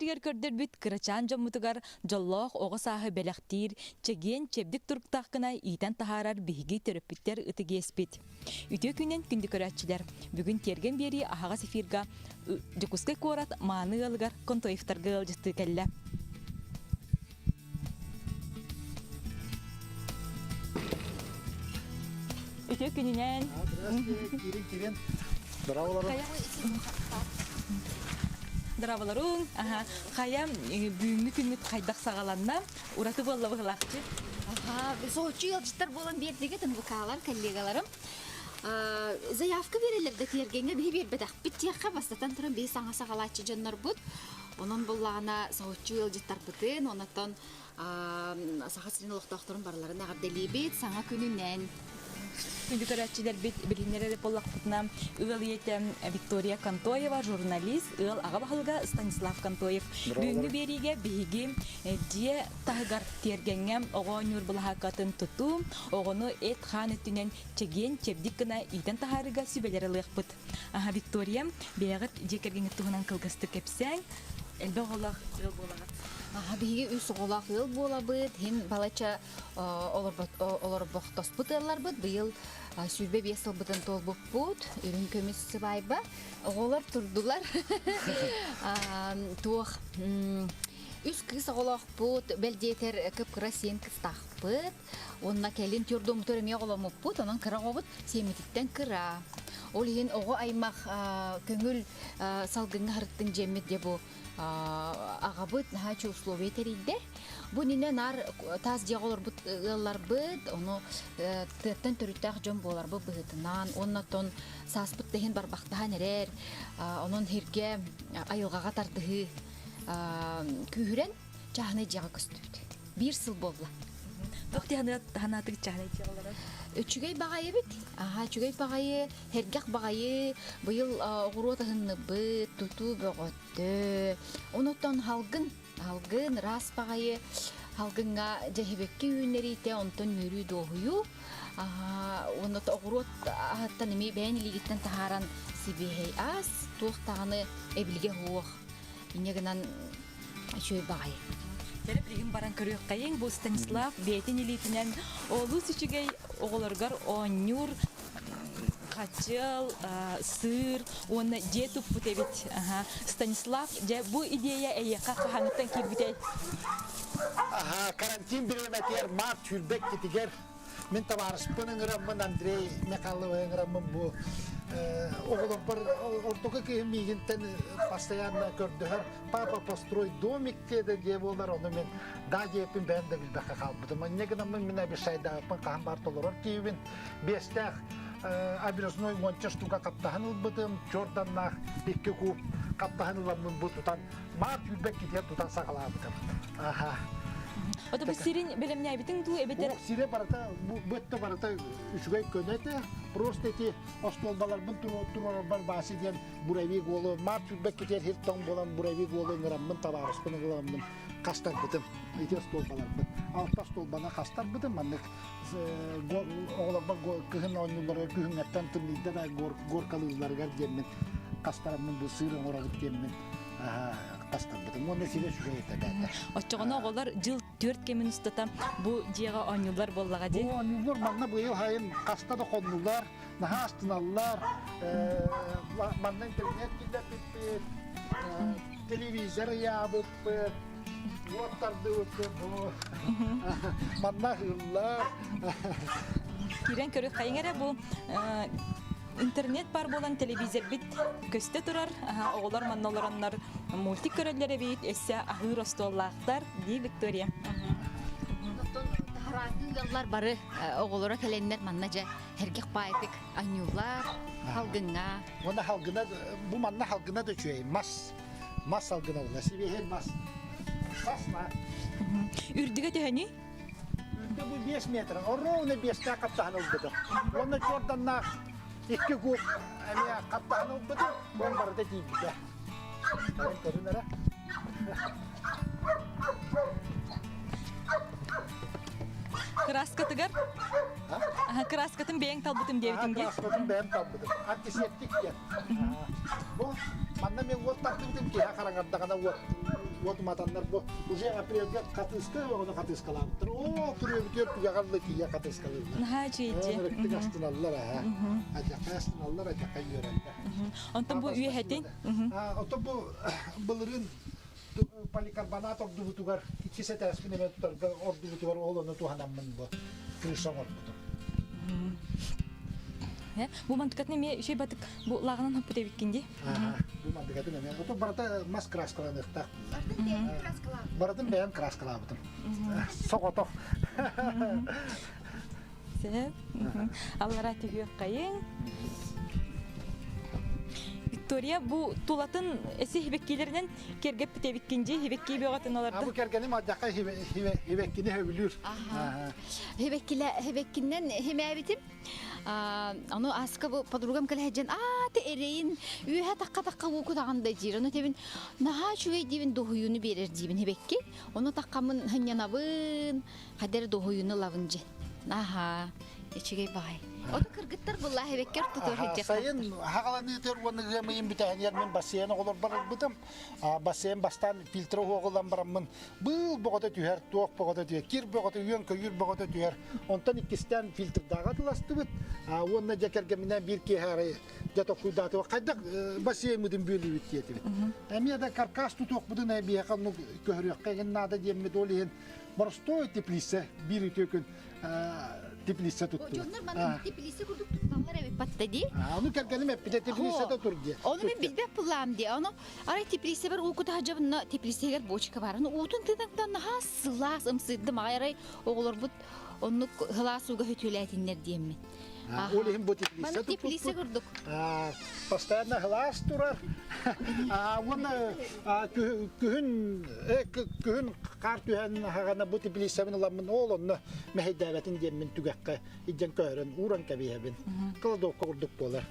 сиригэр көрдөрбүт кырачаан дьоммутугар дьоллоох оҕо сааһы бэлэхтиир, чэгиэн, чэбдик туруктаах гына иитэн таһаарар биһиги төрөппүттэр ытык иэспит. Үтүө күнүнэн күндү көрөөччүлэр! Бүгүн Тиэргэн биэрии аһаҕас эфирга Дьокуускай куорат мааны ыалыгар Контоевтарга ыалдьыттыы кэллэ. Үтүө күнүнэн! Здравствуйте, киирин, киирин. Здраволорун. Здраволорун. Аха. Хайа бүгүҥҥү күммүт хайдах саҕаланна? Ураты буолла быһылаахчы. Аха, соһуччу ыалдьыттар буолан биэрдиги ТНВК-лар коллегаларым. Заявка биэрэллэр да тиэргэҥҥэ биһи биэрбэтэхпит диэххэ бастатан туран биһи саҥа саҕалааччы дьоннорбут. Онон буллаҕына соһуччу ыалдьыттарбытын, онтон Саха сирин олохтоохторун барыларын эҕэрдэлиибит саҥа күнүнэн. Күндү көрөөччүлэрбит билиннэр эрэ буоллахпытына ыал ийэтэ Виктория Контоева, журналист, ыал аҕа баһылыга Станислав Контоев. Бүгүҥҥү биэриигэ биһиги дьиэ таһыгар тиэргэҥҥэ оҕо оонньуур былаһааккатын тутуу, оҕону эт-хаан өттүнэн чэгиэн, чэбдик гына иитэн таһаарыыга сүбэлэр ылыахпыт. Аха, Виктория, бэйэҕит дьиэ кэргэҥҥит туһунан кылгастык кэпсээҥ. Элбэх оҕолоох ыал буолаҕыт. Аха, биһиги үс оҕолоох ыал буолабыт. Иһин балачча олорбохтоспут ыалларбыт. Быйыл 25 сылбытын туолбуппут. Үрүҥ көмүс сыбаайба. Оҕолор турдулар. Туох үс кыыс оҕолоохпут, бэл диэтэр кып-кыра сиэн кыстаахпыт. Уонна кэлин тюрдоммутугар эмиэ оҕоломмуппут, онон кыра оҕобут сиэммититтэн кыра. Ол иһин оҕо аймах көҥүл салгыҥҥа сырыттын дьиэммит дьэ бу аҕабыт наһаа үчүгэй условия тэрийдэ. Бу иннинэ наар таас дьиэҕэ олорбут ыалларбыт, ону тыаттан төрүттээх дьон буоларбыт быһыытынан, уонна оттон сааспыт да иһин барбахтаһан эрэр, онон сиргэ айылҕаҕа тардыһыы күүһүрэн чааһынай дьиэҕэ көстүбүт. Биир сыл буолла. Туох дии санаатык чааһынай дьиэҕэ олорор? Үчүгэй баҕайы эбит. Аһа, үчүгэй баҕайы, сэргэх баҕайы. Быйыл оҕуруот аһынныбыт, тутуу бөҕөттө. Онуттан халгын, халгын, ыраас баҕайы. Халгыҥҥа дьэһибэкки үүннэриитэ, онтон үөрүү дуоһуйуу. Аһа, уонна оҕуруот аһыттан эмиэ бэйэн илиигиттэн таһааран сибиэһэй ас, туох даҕаны эбилгэ суох. Инньэ гынан үчүгэй баҕайы. Дьэ, билигин баран көрүөххэйиҥ. Бу Станислав бэйэтин илиитинэн олус үчүгэй оҕолоругар оонньуур хачыал, сыыр уонна дьиэ туппут эбит. Станислав, дьэ бу идея эйиэхэ хаһааҥҥыттан киирбитэй? Аха, карантин бириэмэтигэр март сүүрбэт китигэр Мин табаарыспын ыҥыраммын Андрей Михайловы ыҥыраммын бу оҕолорбор ортоку киһим миигинтэн постоянно көрдөһөр папа построй домик диэдэ дьиэ буолар ону мин да диэппин бэйэм да билбэккэ хаалбытым инньэ гынаммын мин обещайдаабыппын хаһан баар толорор киһибин биэстээх обрезной уонча штука хаптаһан ылбытым чорданнаах икки куб хаптаһан ыламмын бу тутан Маар сүүрбэт китиэр тутан саҕалаабытым. Аха. Ото бу сирин бэлэмнээбитиҥ дуу эбэтэр Бу сирэ барыта бу бу өттө барыта үчүгэй көнө этэ. Просто эти остуолбаларбын туруорарбар баасы диэн буровик уолу маар сүүрбэт китиэр хир тоҥ буолан буровик уолу ыҥыраммын табаарыспын ыҥыраммын хастарбытым. Ити остуолбаларбын. Алта остуолбаны хастарбытым. Маннык оҕолорбор кыһын оонньуулларыгар күһүҥҥэттэн тымныйда да горкалыылларыгар диэммин хастараммын бу сыыр оҥоробут диэммин хастарбытым уонна сирэ үчүгэй этэ бээтэ. Оччоҕуна оҕолор дьыл түөрт кэмин устата бу дьиэҕэ оонньууллар буоллаҕа дии. Бу оонньууллар манна быйыл сайын хаста да хоннулар, наһаа астыналлар. Манна интернет киллэрбиппит, телевизор ыйаабыппыт, уот тардыбыппыт, бу манна аһыыллар. Киирэн көрүөххэйиҥ эрэ бу интернет бар буолан телевизорбит көстө турар. Оҕолор манна олороннор мультик көрөллөр эбит, өссө аһыыр остуоллаахтар, дии Виктория. Таһарааҥҥы ыаллар бары оҕолоро кэлэннэр манна дьэ сэргэх баайтык анньууллар, халгыҥҥа. Уонна халгына бу манна халгына да үчүгэй мас мас салгына була сибиэһэй мас сасна Үрдүгэ төһөнүй? Үрдэ бу 5 метр, ровно биэстээх хаптаһан ылбытым. Уонна чуорданнаах икки куб эмиэ хаптаһан ылбытым, уон барыта тиийбитэ. Көрөн көрүн эрэ. Кырааскатыгар? Кырааскатын бэйэҥ талбытым диэбитиҥ дии. Кырааскатын бэйэм талбытым. Антисептик диэн. Бу манна мен уот тардыбытым киһи хараҥардаҕына уот. Уот уматаннар бу уже апрельга хатыыска оҕону хатыыскалаабыттар. Оо, күрүөбүтүөр түгэҕэр да тиийэ хатыыскалыыллар. Наһаа үчүгэйдии. Ырыктык астыналлар аха. Адьака астыналлар, адьака үөрэллэр. Онтон бу үөһэтин? Оттон бу былырыын поликарбонат ордубутугар иккис этээспин эмэ тутарга ордубутугар ол ону туһанаммын бу крыша оҥорбутум. Бу мантыкатын эмиэ үчүгэй батык бу лааҕынан хоппут эбиккин дии. Бу мантыкатын эмиэ. Ото барыта мас краскаланыахтаах. Барытын бэйэм краскалаабытым. Соҕотох. Сөп. Аллара түһүөххэйиҥ. Виктория, бу тулатын эси хибеккилеринэн киэргэппит эбиккин дии, хибекки бөҕөтүн олордо. Бу кэргэним алдьархай хибеккини сөбүлүүр. Хибеккинэн химээбитим. Ону аска бу подругам кэлэ сылдьан аа те эрэйин үөһэ тахха-тахха уу кутаҕын да диир. Ону тэбин наһаа үчүгэй диибин дуһуйууну биэрэр диибин хибекки. Ону таххаммын хынньанабын, хайдары дуһуйууну ылабын дьин. Аһаа, үчүгэй баҕай. Ону кыргыттар буллаа хибеккер тутуор сылдьыахтаахтар. Сайын хаҕаланыытыгар уонна ыам ыйын бүтэһинигэр мин бассейн оҕолорбор ылбытым. Бассейн бастаан фильтр уһуоҕулан бараммын быыл бөҕөтө түһэр, туох бөҕөтө түһэр, кир бөҕөтө, үөн-көйүүр бөҕөтө түһэр. Онтон иккистээн фильтрдааҕы атыластыбыт. Уонна дьэ кэргэмминээн биир киэһэ арай дьэ толкуйдаатыбыт. Хайдах бассейммытын бүөлүүбүт диэтибит. Эмиэ да каркас тутуохпутун эбиэхэ оннук көһөрүөххэ игин наада диэммит ол иһин боростуой теплица биир үтүө күн теплица туттубут. Дьоннор манна теплица курдук тутталлар эбит батта дии. Ону кэргэним эппитэ теплицата тур диye. Ону мен билбэт буллаам дии. Ону арай теплицабар уу кутаһа теплицэгэр бочка бар. Ону уутун тыытан наһаа сылаас ымсыырдым аҕай арай оҕолорбут оннук сылаас ууга хөтүөлээтиннэр диэммин. Ол иһин бу теплица теплица курдук. Постоянно сылаас турар. Уонна күһүн күһүн хаар түһэн хаҕана бу теплицабын ыламмын ол онно мэһэйдээбэтин диэммин түгэххэ илдьэн көһөрөн ууран кэбиһэбин. Кладовка курдук буолар.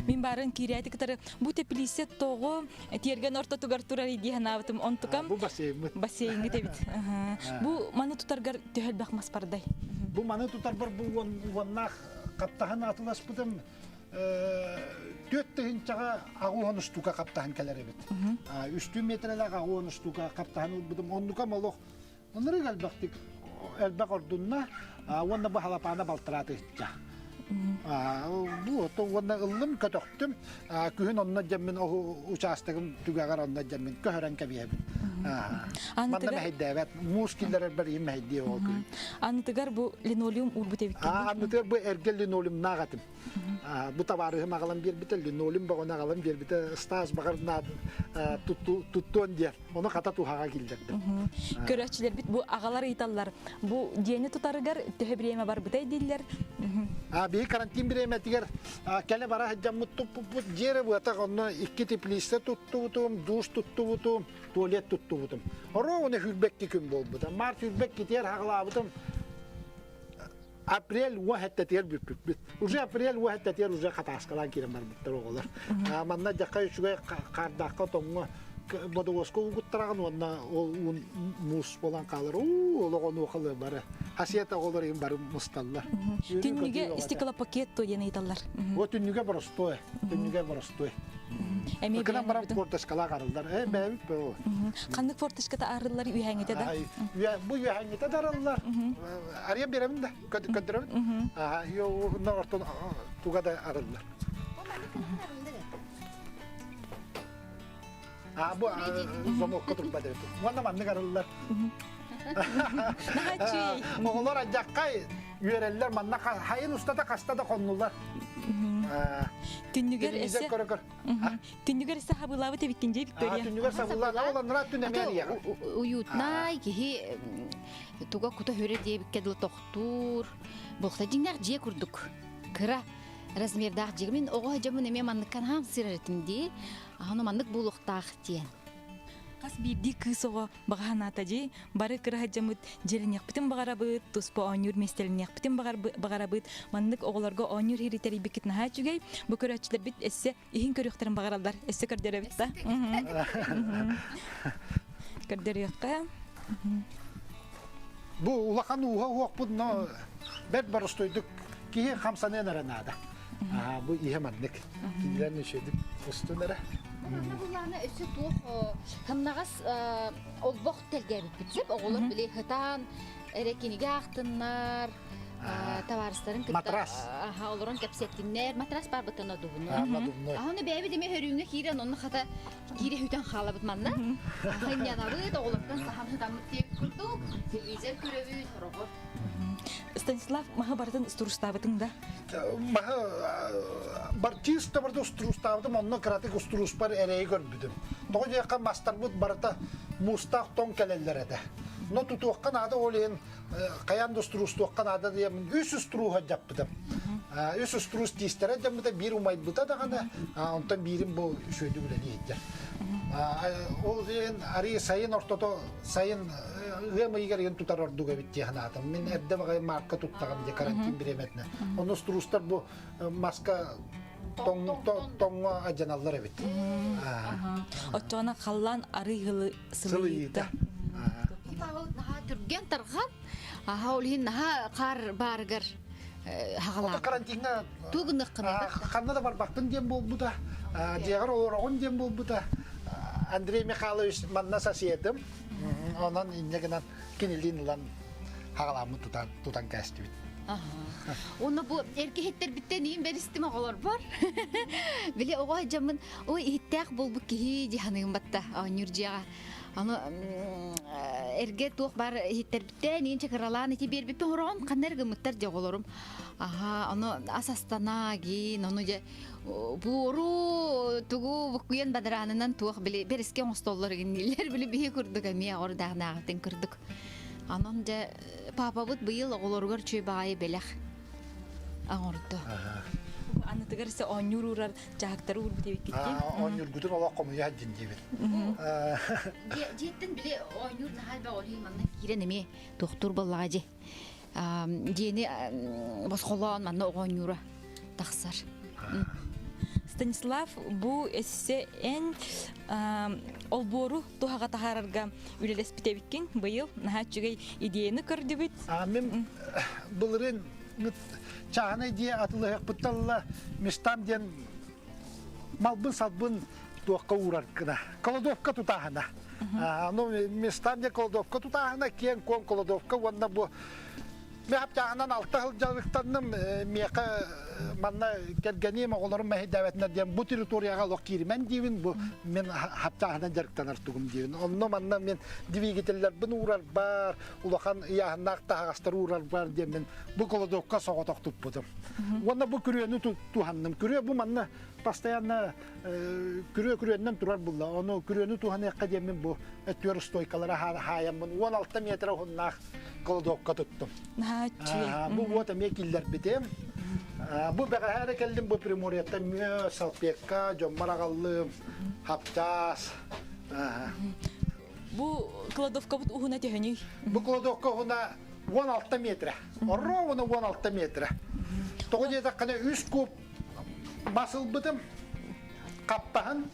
Мин баарын киирээти кытары бу теплица тоҕо тиэргэн ортотугар турар дии санаабытым. Онтукам бу бассейммыт. Бассейҥҥыт эбит. Бу маны тутаргар төһө элбэх мас бардай? Бу маны тутарбар бу уоннаах хаптаһын атыласпытым 4 тыһыынчаҕа 80 штука хаптаһын кэлэр эбит. Үстүү метрэлээх 80 штука хаптаһын ылбытым. Оннука молох ынырык элбэхтик элбэх ордунна уонна бу халапаана балтараатыһычча. Бу уонна ыллым көтөхтүм. Күһүн онно дьэммин учаастагым түгэҕэр онно дьэммин көһөрөн кэбиһэбин. Манна мэһэйдээбэт. Муус киллэрэр им мэһэйдиэ ол күн. Анытыгар бу линолеум уурбут эбит. Анытыгар бу эргэ линолеумнаах этим. Бу табаарыһым аҕалан биэрбитэ, линолеум бөҕөнү аҕалан биэрбитэ, Стас баҕар туттуон диэн. Ону хата туһаҕа киллэрдим. Көрөөччүлэрбит бу аҕалар ыйыталлар. Бу дьиэни тутарыгар төһө бириэмэ барбытай дииллэр. Биһи карантин бириэмэтигэр кэлэ бара сылдьаммыт туппуппут дьиэрэ быатах онно икки теплица туттубутум, душ туттубутум, туалет туттубутум. Оруобуна 22 күн буолбута. Март 22-тигэр хаҕалаабытым. Апрель 17-тигэр бүппүппүт. Уже апрель 17-тигэр уже хатааскалаан киирэн барбыттар оҕолор. Манна дьахха үчүгэй хаардаахха тоҥҥо бодобуоска уугуттараҕын уонна ол уун муус буолан хаалар. Уу, олоҕо онуохалы бары. Хасиэт оҕолор иһин бары мусталлар. Түннүгэ стеклопакет то диэн ыйыталлар. О түннүгэ боростуой. Түннүгэ боростуой. Эмиэ Кынан баран форточкалаах арыллар. Э, бэйэбит бу. Ханнык форточката арыллар үһэҥҥитэ да? Бу үһэҥҥитэ да арыллар. Арыйан биэрэбин да, көрдөрөбүн. Аа, ортон туга да арыллар. А бу замокка турбат эбит. Уонна маннык арыллар. Оҕолор адьаккай үөрэллэр манна хайын устата хаста да хоннулар. Түннүгэр эссе Түннүгэр эссе хабылаабыт эбиккин дии Виктория. Түннүгэр сабыллаан оланнара түн эмиэ Уютнай киһи туга кута хөрө диэбиккэ дылы тохтуур. Буохта дьиҥнээх дьиэ курдук. Кыра размердаах дьиэ. Мин оҕо дьоммун эмиэ манныккан хаам сырарытым дии. Аһаны маннык буолуохтаах диэн. Хас биирдии кыыс оҕо баҕа санаата дии. Бары кыра дьоммут дьиэлэниэхпитин баҕарабыт, туспа оонньуур миэстэлэниэхпитин баҕарабыт. Маннык оҕолорго оонньуур иһири тэрийбиккит наһаа үчүгэй. Бу көрөөччүлэрбит эссе иһин көрүөхтэрин баҕараллар. Эссе көрдөрөбүт да. Көрдөрүөххэ. Бу улахан ууһа уохпут, но бэрт боростуойдук киһи хамсаныан эрэ наада. Бу иһэ маннык. Киирэн үчүгүйдүк устун эрэ. Манна буллаана өссө туох хымнаҕас олбох тэлгээбиппит сөп. Оҕолор били хытаан эрэ кинигэ аахтыннар, табаарыстарын кытта Матрас. олорон кэпсэттиннэр. Матрас баарбыттан одубуну. Надувной. Аны бэйэбит эмиэ хөрүүҥҥэ киирэн онно хата киирэ хүтэн хаалабыт манна. Хынньанабыт, оҕолортон сахан хытаммыт диэк курдук. Телевизор көрөбүт, хороҕор. Станислав маһы барытын устурустаабытыҥ да? Маһы бартист да барыта устуруустаабытым, онно кыратык устурууспар эрэйи көрбүтүм. Тоҕо диэххэ мастарбыт барыта муустаах тоҥ кэлэллэр этэ. Но тутуохха наада ол иһин хайаан да устуруустуохха наада диэммин үс устурууһа дьаппытым. Үс устуруус тиистэрэ дьаммыта, биир умайбыта даҕаны, онтон биирим бу үчүгэйдик үлэлии сылдьар. Ол иһин арыы сайын ортото сайын ыам ыйыгар ыйын тутар ордук эбит дии санаатым. Мин эрдэ баҕайы марка туттаҕым дии карантин бириэмэтинэ. Онно устуруустар бу маска тоҥҥо адьаналлар эбит. Оччоҕуна халлаан арыы сылыйыыта. Сылыйыыта. Наһаа түргэн тарҕан, аха ол иһин наһаа хаар баарыгар хаҕалаан. Карантиҥҥа Тугу гыныаххыный? Ханна да барбаккын диэн буолбута. Дьиэҕэр олороҕун диэн буолбута. Андрей Михайлович манна сосиетым. Онон инньэ гынан кинилиин ылан хаҕаламмыт тутан, тутан кээстибит. Уонна бу эргэ иһиттэрбиттэн иин бэристим оҕолорбор. Били оҕо дьаммын ой иһиттээх буолбут киһи дии саныым батта оонньуур дьиэҕэ. Аны эргэ туох баар иһиттэрбиттэн иин чакыралаан ити биэрбиппин хороҕон ханна эрэ гыммыттар дьэ оҕолорум. Аха, ону ас астана гин, ону дьэ буору тугу буккуйан бадараанынан туох били бэрискэ оҥостоллор гиннилэр били биһи курдук эмиэ оҕордааҕынааҕытын курдук. Анон дьэ папабыт быйыл оҕолоругар үчүгэй баҕайы бэлэх оҥордо. Аннытыгар се оонньуур уурар дьаһыктары уурбут эбиккит дии. Оонньуургутун олох хомуйа дьин диибин. Дьиэттэн били оонньуур наһаа элбэх олиһин манна киирэн эмиэ туохтуур буоллаҕа дьи. Дьиэни босхолоон манна оҕо оонньуура тахсар. Станислав, бу эссе эн олбуору туһаҕа таһаарарга үлэлэспит эбиккин быйыл наһаа үчүгэй идеяны көрдүбүт. Мин былырыын чааһынай дьиэ атылыһыахпыттан ыла местам диэн малбын-салбын туохха уурар гына кладовка тутааһына. Ну, местам диэн кладовка тутааһына, киэҥ-куоҥ кладовка уонна бу Мен хаптааһынан алта сыл дьарыктанным, миэхэ манна кэргэниим, оҕолорум мэһэйдээбэтинэр диэн бу территорияҕа олох кииримэн диибин, бу мен хаптааһынан дьарыктанар тугум диибин. Онно манна мен двигателлэрбин уурарбар, улахан ыйааһыннаах таһаҕастары уурарбар диэн мен бу кладовка соҕотох туппутум. Уонна бу күрүөнү туһанным. Күрүө бу манна постоянно күрүө күрүөннэн турар булла. Ону күрүөнү туһаныахха диэммин бу өттүгэр стойкалара хаайаммын 16 метр уһуннаах кладовка туттум. Бу уот эмиэ киллэрбитим. Бу бэҕэһээ эрэ кэллим бу Приморьеттан мүө, салфетка, дьоммор аҕаллым, хапчаас. Бу кладовкабыт уһуна төһөнүй? Бу кладовка уһуна 16 метрэ. Ровно 16 метрэ. Тоҕо диэтэххинэ үс куб мас ылбытым. Хаптаһын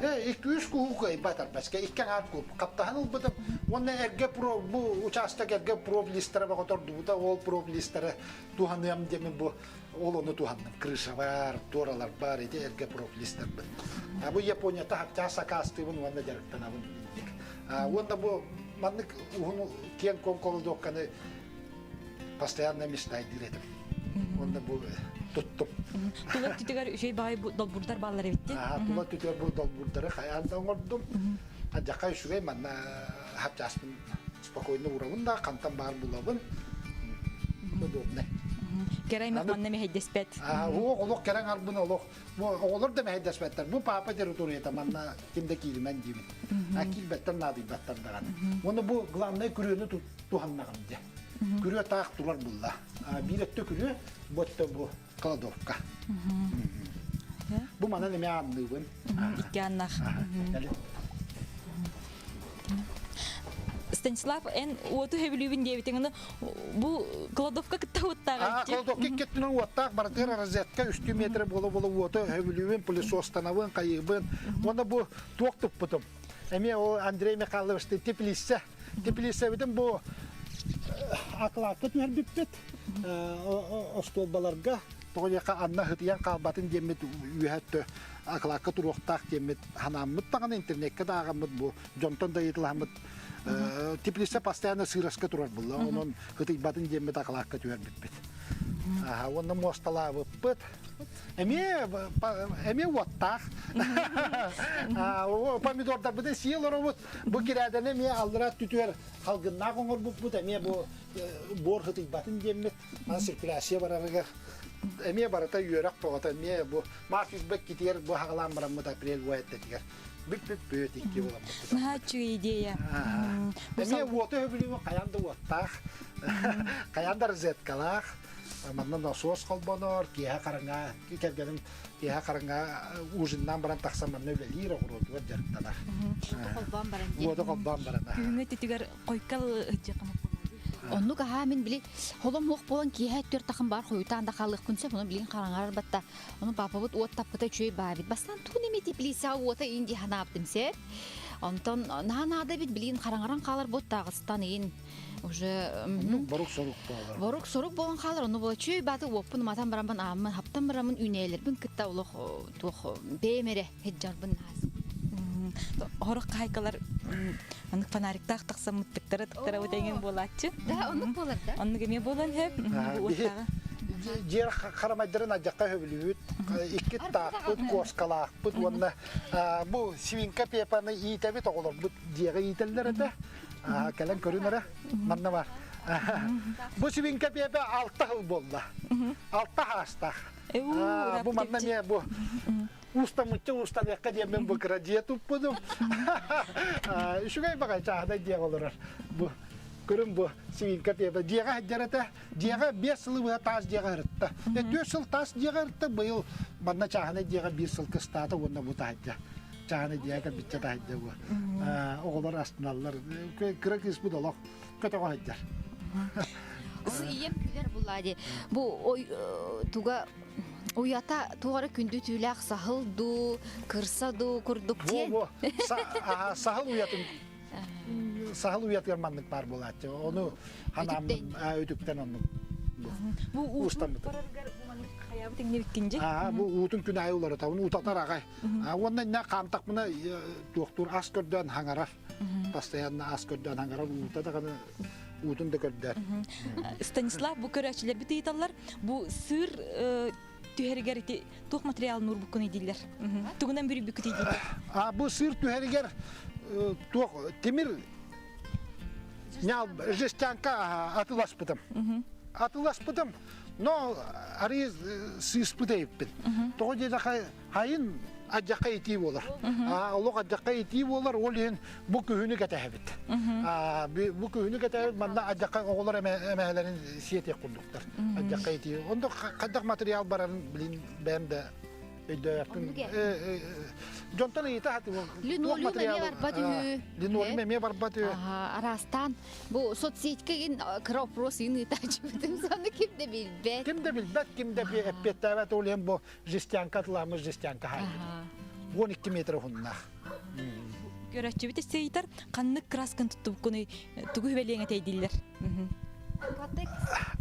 Икки-үс куһу кыайбат арбаска, икки аҥаар куб. Хаптаһын ылбытым. Уонна эргэ про, бу учаастак эргэ профлистара бөҕөтордубута, ол профлистары туһаныам диэмин бу ол ону туһанным. Крыша бар, туоралар бар, ити эргэ профлистарбын. А бу Японията хаптаа сакаастыыбын уонна дьарыктанабын. Уонна бу маннык уһун киэҥ куоҥ постоянно мечтайдыыр этим. Уонна бу туттум. Тула өттүтүгэр үчүгэй баҕайы долбуурдар бааллар эбит дии. Тула өттүтүгэр бу долбуурдары хайаан да оҥордум. Адьака үчүгэй манна хапчааспын спокойно уурабын да, хантан баар булабын. Удобный. Кэрэ аймах манна мэһэйдэспэт. Уох олох кэрэҥ арбын олох. Оҕолор да мэһэйдэспэттэр. Бу папа территорията манна ким да кииримэн диибин. А киирбэттэр наадыйбаттар даҕаны. Уонна бу главное күрүөнү туһаннаҕым дьэ. Күрүө таах турар булла. Биир өттө күрүө, бу өттө бу кладовка. Бу манан эмиэ аанныыбын. Икки ааннаах. Станислав, эн уоту сөбүлүүбүн диэбитиҥ, аны бу кладовка кытта уоттаах Кладовка иккиттинэн уоттаах барытыгар розетка үстүү метр буола-буола уоту сөбүлүүбүн, пылесостанабын, хайыыбын. Уонна бу туох туппутум. Эмиэ ол Андрей Михайлович теплица Теплицэбитин бу акылаакка түһэрбиппит остуолбаларга тоҕо диэххэ анна ытыйан хаалбатын диэммит үөһэ өттө. акылаакка туруохтаах диэммит ханааммыт даҕаны интернеккэ да ааҕаммыт бу дьонтон да ыйытылаһаммыт теплица постоянно сыыраска турар булла онон ытыйбатын диэммит акылаакка түһэрбиппит. Уонна муосталаабыппыт. Эмиэ эмиэ уоттаах. Помидордарбытын сии олоробут. Бу кирээдэни эмиэ аллара түтүөр халгыннаах оҥорбуппут эмиэ бу буор хытыйбатын диэммит. Мана циркуляция барарыгар эмиэ барыта үөрэх тоҕото эмиэ бу март избэк китигэр бу хаҕалаан бараммыт апрель уайаттатыгар бүт бүт бүт икки буоламмыт. Наһаа үчүгэй идея. Эмиэ уоту өбүлүүмү хайаан да уоттаах, хайаан да розеткалаах. Манна носуос холбонор, киэһэ хараҥа, кэргэним киэһэ хараҥа ужиннаан баран тахсан манна үлэлиир, оҕуруотугар дьарыктанар. Холбоон баран диэн. Уоту холбоон баран. Күһүҥҥү өттүгэр хойкал ыһдьыаххамыт Оннук аһаа мин били холом муох буолан киэһэ өттүөр тахым баар хойутаан да хаалыахпын сөп, ону билигин хараҥарар батта. Ону папабыт уот таппыта үчүгэй баабит. Бастаан тугун эмиэ теплицаҕа уота иин дии санаабытым сэр. Онтон наһаа наада эбит билигин хараҥаран хаалар буот тааҕыстан иин уже борук-сорук буолар. Борук-сорук буолан хаалар, ону була чүй бааты уоппун уматан бараммын ааммын хаптан бараммын үүнээлэрбин кытта олох туох бэйэм эрэ хеджарбын наас. Хорох хаайкалар маннык фонариктаах тахсаммыт тыктара тыктара эҥин буолааччы. Да, оннук буолар да. Оннук эмиэ буолан сөп. Дьиэр харамайдарын адьакка хөбүлүүбүт, икки таахпыт, куоскалаахпыт уонна бу свинка Пепаны иитэбит оҕолорбут дьиэҕэ иитэллэр этэ. Кэлэн көрүн эрэ, манна бар. Бу свинка Пепа алта сыл буолла. Алта хаастаах. Бу манна эмиэ бу уустаммычча уустаныахха диэммин бу кыра дьиэ туппутум. Үчүгэй баҕай чааһынай дьиэҕэ олорор. Бу көрүн бу свинка Пепа дьиэҕэ сылдьар этэ. Дьиэҕэ биэс сылы быһа таас дьиэҕэ ырытта. Түөрт сыл таас дьиэҕэ ырытта, быйыл манна чааһынай дьиэҕэ биир сыл кыстаата уонна бу таһырдьа. Чааһынай дьиэҕэ кэлбиччэ таһырдьа бу. Оҕолор астыналлар. Кыра кыыспыт олох көтөҕө сылдьар. Ийэм күлэр булла дии. Бу туга уйата туох эрэ күндү түүлээх саһыл дуу, кырса дуу курдук диэн. Бу саһыл уйатын саһыл уйатыгар маннык баар буолааччы. Ону ханааммын үтүктэн оннук Бу уутун барарыгар маннык хайаабыт иҥнибиккин дьи. Бу уутун күн аайы уларытабын, утатар аҕай. Уонна иннэ хаамтахпына туохтуур ас көрдөөн хаҥарар. Постоянно ас көрдөөн хаҥарар уута даҕаны уутун да көрдөөр. Станислав бу көрөөччүлэрбит ыйыталлар. Бу сыр түһэригэр ити туох материалын уурбуккун дииллэр. Тугунан бүрүйбүккүт дииллэр. А бу сыр түһэригэр туох тимир жестянка атыласпытым. Атыласпытым, но арыы сыыспыт эбиппин. Тоҕо диэтэхэ хайын адьакка итии буолар. Олох адьакка итии буолар, ол иһин бу күһүнү кэтэһэбит. Бу күһүнү кэтэһэбит, манна адьакка оҕолор эмэһэлэрин сиэтиэх курдуктар. Адьакка итии. Ондо хайдах материал барарын билин бэйэм да өйдөөбөппүн. Дьонтон ыйыта хатыбын. Линолеум эмиэ барбат үһү. Линолеум эмиэ барбат үһү. Араастаан бу соцсетька ин кыра опрос ин ыытааччыбытын соны ким да билбэт. Ким да билбэт, ким да эппиэттээбэт ол иһин бу жестянка атыламмыт жестянка хаайбыт. 12 метр уһуннаах. Көрөөччүбүт ыйытар, ханнык красканы туттубуккунуй, тугу хүбэлиэҥ этэй дииллэр. Акватекс.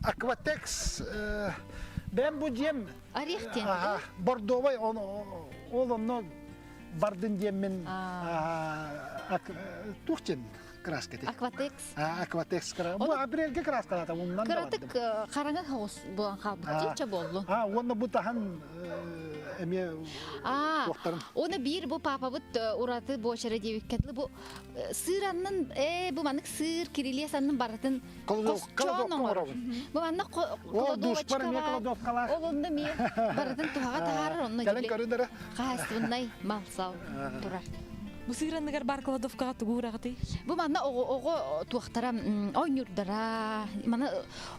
Акватекс бэйэм бу дьиэм Орех диэн. Бордовай ол онно бардын диэммин туох диэн краска ти? Акватекс. Акватекс кра. Бу апрельге краскалата уннан да Кыратык хараҥа соҕус буолан хаалбыт дии боллун. А, уонна бу таһан эмиэ туохтарын. Оны биир бу папабыт ураты буочара диэбиккэ дылы бу сыыр аннын ээ бу маннык сыыр кирилиэс аннын барытын кладовка оҥоробун. Бу манна кладовочка кладовкалаах. Ол онно эмиэ барытын туһаҕа таһаарар онно Кэлэн көрүн хаһаайыстыбаннай мал-сал турар. Бу сыыр анныгар бар кладовкаҕа тугу ураҕытый? Бу манна оҕо оҕо туохтара оонньуурдара маны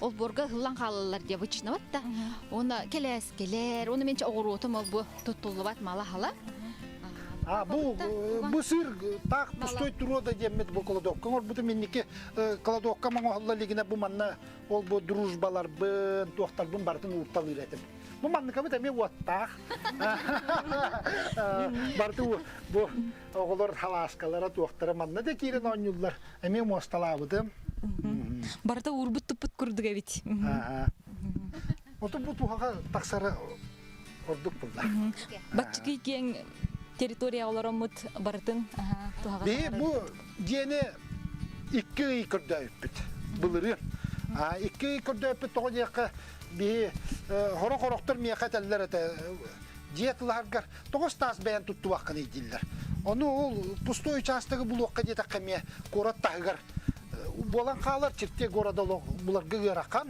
олбуорга ыһыллан хаалаллар диye обычно да. Оны кэлээскэлэр, оны менче оҕуруотум ол бу туттуллубат мала-хала. А бу бу сыр таах пустой туруо да диэммит бу кладовка оҥорбутум инники кладовка оҥоһулла илигинэ бу манна ол бу дружбаларбын туохтарбын барытын уурталыыр этим. Бу манныкабыт эмиэ уоттаах. Барыты бу оҕолор халааскалара туохтара манна да киирэн оонньууллар. Эмиэ муосталаабытым. Барыта уурбут туппут курдук эбит. Оту бу туһаҕа тахсара. Ордук булла. Баччыкый киэҥ территория олороммут барытын туһаҕа Биһи бу дьиэни икки ый көрдөөбүппүт. Былырыын. Икки ый көрдөөбүппүт тоҕо диэххэ биһи хорох-хорохтор миэхэ этэллэр этэ дьиэ тылаһаргар тоҕус таас бэйэн туттубаккыный дииллэр. Ону ол пустой учаастагы булуохха диэтэххэ эмиэ куорат таһыгар буолан хаалар черте города буларга ыарахан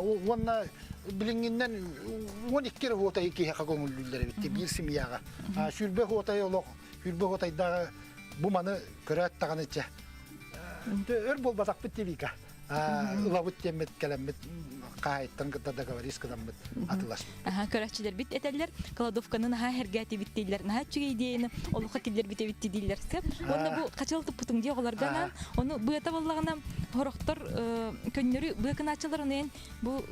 уонна билиҥҥиннэн 12 эрэ хуотайы киһиэхэ көҥүллүүллэр эбит биир семьяҕа сүүрбэ хуотай олох сүүрбэ хуотайдааҕы бу маны көрөөт даҕаны чэ өр буолбатахпыт дии ылабыт диэммит кэлэммит хаһаайыттан кытта договорись гынаммыт атыласпыт. Аха, көрөөччүлэрбит этэллэр, кладовканы наһаа эргээтибит дииллэр, наһаа үчүгэй идеяны олоххо киллэрбит эбит дииллэр. Сөп. Уонна бу хачыл туппутум дии оҕолорго анаан, ону быата буоллаҕына хорохтор көннөрү быа кынааччылар ону бу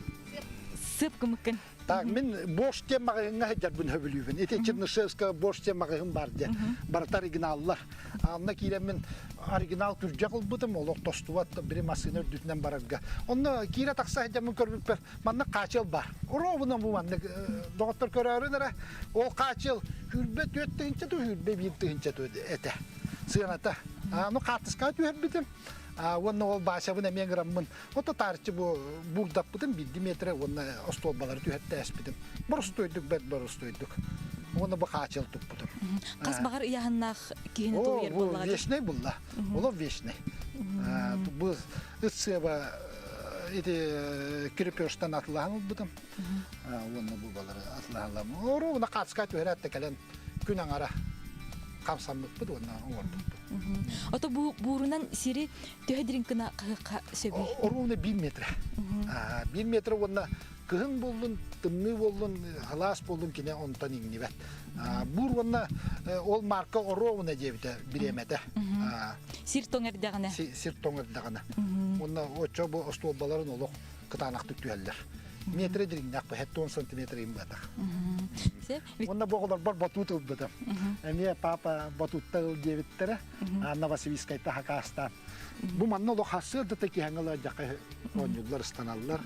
сып гымыккын. Так, мин Бош диэн маҕаһыыҥҥа сылдьарбын сөбүлүүбүн. Ити Чернышевская Бош диэн маҕаһыын бар диэн. Барыта оригиналлар. Анна киирэммин оригинал күрдьэх ылбытым, олох тостубат бiri массыына үрдүтүнэн барарга. Онно киирэ тахса сылдьаммын көрбүппэр маннык хаачыл бар. Оруобуна бу маннык доҕоттор көрөөрүн эрэ ол хаачыл хүрбэ түөрт тыһыынча ту хүрбэ биир тыһыынча ту этэ. Сыаната. Аны хаартыскаҕа түһэрбитим. Уонна ол Васябын эмиэ ыҥыраммын Ото таарыччы бу буурдаппытым биирдии метрэ уонна остуолбалары түһэртээспитим. Боростуойдук бэрт боростуойдук. Уонна бу хаачыл туппутум. Хас баҕар ыйааһыннаах киһини тулуйар буоллаҕа. Вечный булла. Олох вечный. Бу ыт сыаба ити крепештан атылаһан ылбытым. Уонна бу балары атылаһалам. Оруобуна хаацка түһэрээт да кэлэн күн аҥара хамсаммыппыт уонна оҥорбуппут. Ото бу буурунан сири төһө дириҥ гына хаһыахха сөбүй? Оруобуна биир метр. Биир метр уонна кыһын буоллун, тымныы буоллун, халаас буоллун кини онтон иҥнибэт. Бур уонна ол марка оруобуна диэбитэ бириэмэтэ. Сир тоҥ эрдэҕинэ. Сир тоҥ эрдэҕинэ. Уонна оччо бу остуолбаларын олох кытаанахтык түһэллэр. Метрэ дириҥнээх бу 70 сантиметр имбатах. Уонна бу оҕолорбор батут ылбытым. Эмиэ папа батутта ыл диэбиттэрэ. Анна Василискайта хакаастаан. Бу манна олох хассыар да киһэҥ дьака оонньууллар, ыстаналлар,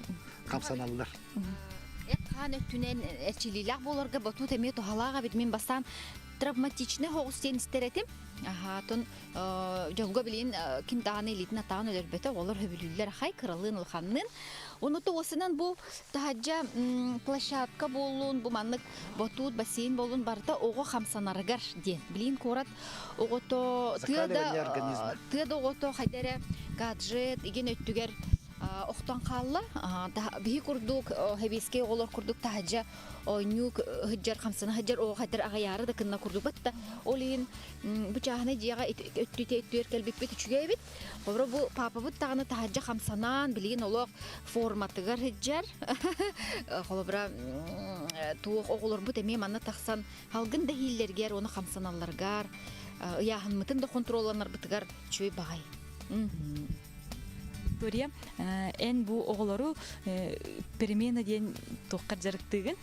хамсаналлар. Эт-хаан өттүнэн эрчиллиилээх буоларга батут эмиэ туһалаах эбит. Мин бастаан травматичный соҕус диэн истэр этим. Аһаатын дьолго билин ким даҕаны илиитин атаҕын өлөрбөтө, оҕолор хөбүлүүллэр ахай кыралыын улаханныын. Ону туосынан бу таһаджа площадка буоллун, бу маннык батут, бассейн буоллун барыта оҕо хамсанарыгар диэн. Билин куорат оҕото тыа да тыа да оҕото хайда эрэ гаджет игин өттүгэр охтон хаалла. Биһи курдук хэбиэскэй оҕолор курдук таһаджа оонньуу сылдьар, хамсана сылдьар оҕо хайдар аҕыйаары да кынна курдук батта. Ол иһин бу чааһынай дьиэҕэ өттүтэ өттүгэр кэлбиппит үчүгэй эбит. Холобура бу паапабыт даҕаны таһырдьа хамсанаан билигин олох форматыгар сылдьар. Холобура туох оҕолорбут эмиэ манна тахсан халгын да иһииллэригэр уонна хамсаналларыгар ыйааһыммытын да хонтуруолланарбытыгар үчүгэй баҕай. Виктория, эн бу оҕолору перемена диэн туохха дьарыктыыгын?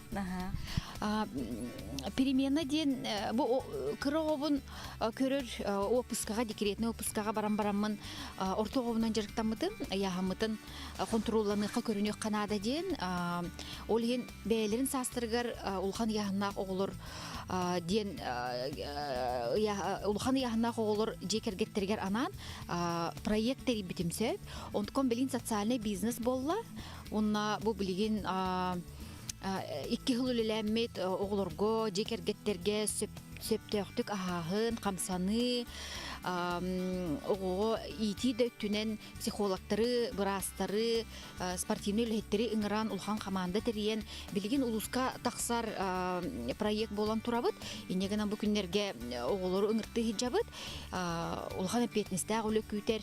Перемена диэн бу кыра оҕобун көрөр уоппускаҕа, декретнэй уоппускаҕа баран бараммын орто оҕобунан дьарыктаммытым, ыйааһыммытын хонтуруолланыахха көрүнүөххэ наада диэн. Ол иһин бэйэлэрин саастарыгар улахан ыйааһыннаах оҕолор диэн улахан ыйааһыннаах оҕолор дьиэ кэргэттэригэр анаан проект тэрийбитим сөп. Онтуком билигин социальный бизнес буолла. Уонна бу билигин икки сыл үлэлээммит оҕолорго, дьиэ кэргэттэргэ сөптөөхтүк аһааһын, хамсаныы, оҕоҕо иитии да өттүнэн психологтары, быраастары, спортивнай үлэһиттэри ыҥыран улахан хамаанда тэрийэн билигин улууска тахсар проект буолан турабыт. Инньэ гынан бу күннэргэ оҕолору ыҥыртыы сылдьабыт. Улахан эппиэтинэстээх үлэ күүтэр.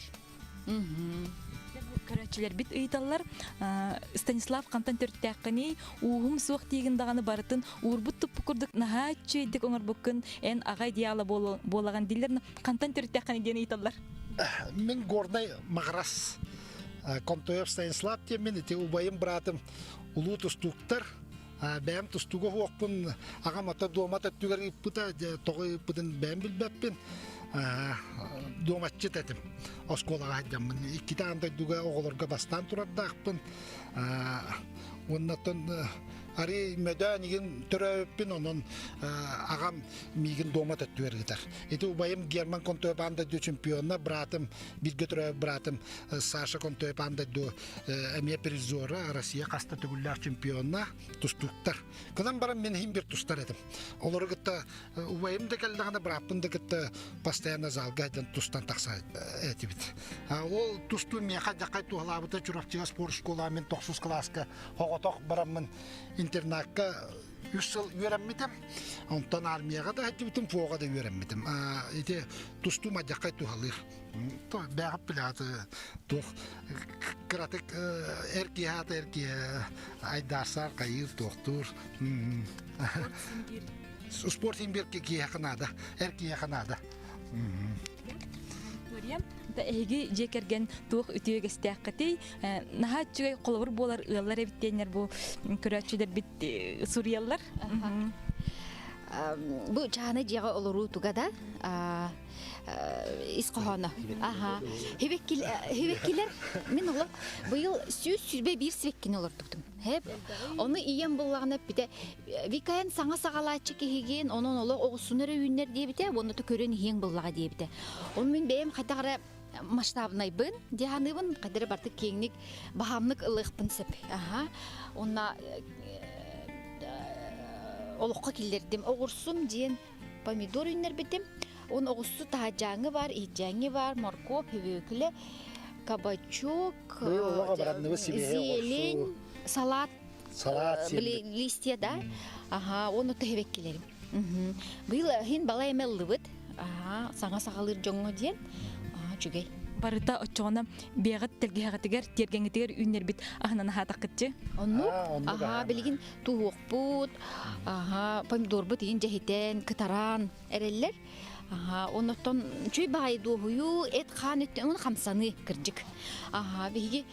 Көрөөччүлэрбит ыйыталлар, Станислав хантан төрүттээххиний, ууһум суох диигин даҕаны барытын уурбут туппут курдук наһаа үчүгэйдик оҥорбуккун, эн аҕа идеала буолаҕын дииллэр, хантан төрүттээххиний диэн ыйыталлар. Мин Горнай Маҕарас Контоев Станислав диэммин ити убайым быраатым улуу тустууктар бэйэм тустууга уһуохпун аҕам ата дуомат өттүгэр ыыппыта тоҕо ыыппытын бэйэм билбэппин дуоматчыт этим оскуолаҕа сылдьаммын иккитэ аан дойдуга оҕолорго бастаан турардаахпын уоннаттан Арый мөдөөн игин төрөөбүппүн, онон аҕам миигин дома төттүгэр ыытар. Ити убайым Герман Контоев аан дойду чемпиона, братым, бииргэ төрөөбүт братым Саша Контоев аан дойду эмиэ призера, Россия хаста төгүллээх чемпиона, тустууктар. Кынан баран мин иһин бир тустар этим. Олору кытта убайым да кэллэҕинэ, бырааппын да кытта постоянно залга сылдьан тустан тахса этибит. Ол тустуу миэхэ дьахай туһалаабыта Чурапчыга спорт школа мин тохсус кылааска хоҕотох бараммын интернакка үс сыл үөрэммитим. Онтон армияҕа да сылдьыбытым, ФО-ҕа да үөрэммитим. Ити тустуу мадьаххай туһалыыр. Бээҕип билэҕит туох кыратык эр киһи аата эр киһи айдаарсаар хайыыр туохтуур спорт имбир киһиэхэ наада эр киһиэхэ наада. Виктория, эһиги дьиэ кэргэн туох үтүө үгэстээххитий? Наһаа үчүгэй холобур буолар ыаллар эбит диэннэр бу көрөөччүлэрбит суруйаллар. Бу чааны дьиэҕэ олоруу туга да ис хоһооно. Аха. Хибеккилер мин олох быйыл 121 сибэккини олордубутум. Хэп. Ону ийэм буллаҕына эппитэ, Викайын саҥа саҕалааччы киһигин, онон олох оҕусун эрэ үүннэр диэбитэ, уонна көрөн иһиэҥ буллаҕа диэбитэ. Ону мин бэйэм хайдах эрэ масштабнайбын дии саныыбын, хайдах эрэ бартык киэҥник, баһаамнык ылыахпын сөп. Аха. Уонна олоххо киллэрдим. Оҕурсум диэн помидор үүннэрбитим. Он оҕуссу таһаджааҥы бар, иһдьээҥи бар, моркуоп, хүбүөкүлэ, кабачок, зелень, салат, салат листья да. Аха, оны төһөбеккилерим. Быйыл хин балай эме ыллыбыт. Аха, саҥа саҕалыыр дьоҥҥо диэн. Аха, үчүгэй. Барыта оччоҕуна биэҕит тэлгэһэҕитигэр, тиэргэҥҥитигэр үүннэрбит аһынан аһаатаххытчы. Оннук. Аха, билигин туһуохпут, аха, помидорбут иһин дьэһитэн, кытаран эрэллэр. Аха, оннуттан үчүгэй баҕайы дуоһуйуу, эт-хаан өттүн хамсаныы кырдьык. Аха, биһиги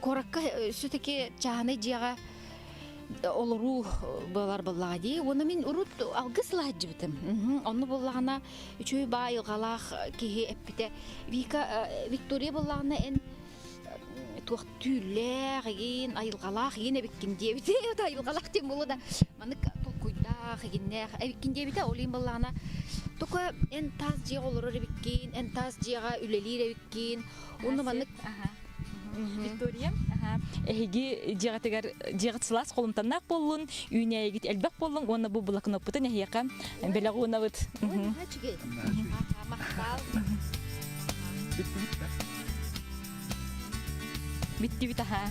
куоракка все-таки чааһынай дьиэҕэ олоруу буолар буоллаҕа дии. Уонна мин урут алгыс ылаһдьыбытым. Онно буоллаҕына үчүгэй баай айылҕалаах киһи эппитэ. Вика, Виктория буоллаҕына эн туох түүллээх игин, айылҕалаах игин эбиккин диэбитэ. Айылҕалаах диэн буолуо да, маннык толкуйдаах игиннээх эбиккин диэбитэ. Ол иһин буоллаҕына, только эн таас дьиэҕэ олорор эбиккин, эн таас дьиэҕэ үлэлиир эбиккин. Уонна маннык Виктория, эһиги дьиэҕитигэр дьиэҕит сылаас холумтаннаах буоллун, үүнээйигит элбэх буоллун уонна бу блокноппутун эһиэхэ бэлэх уунабыт. Махтал. Бүттүбүт аха.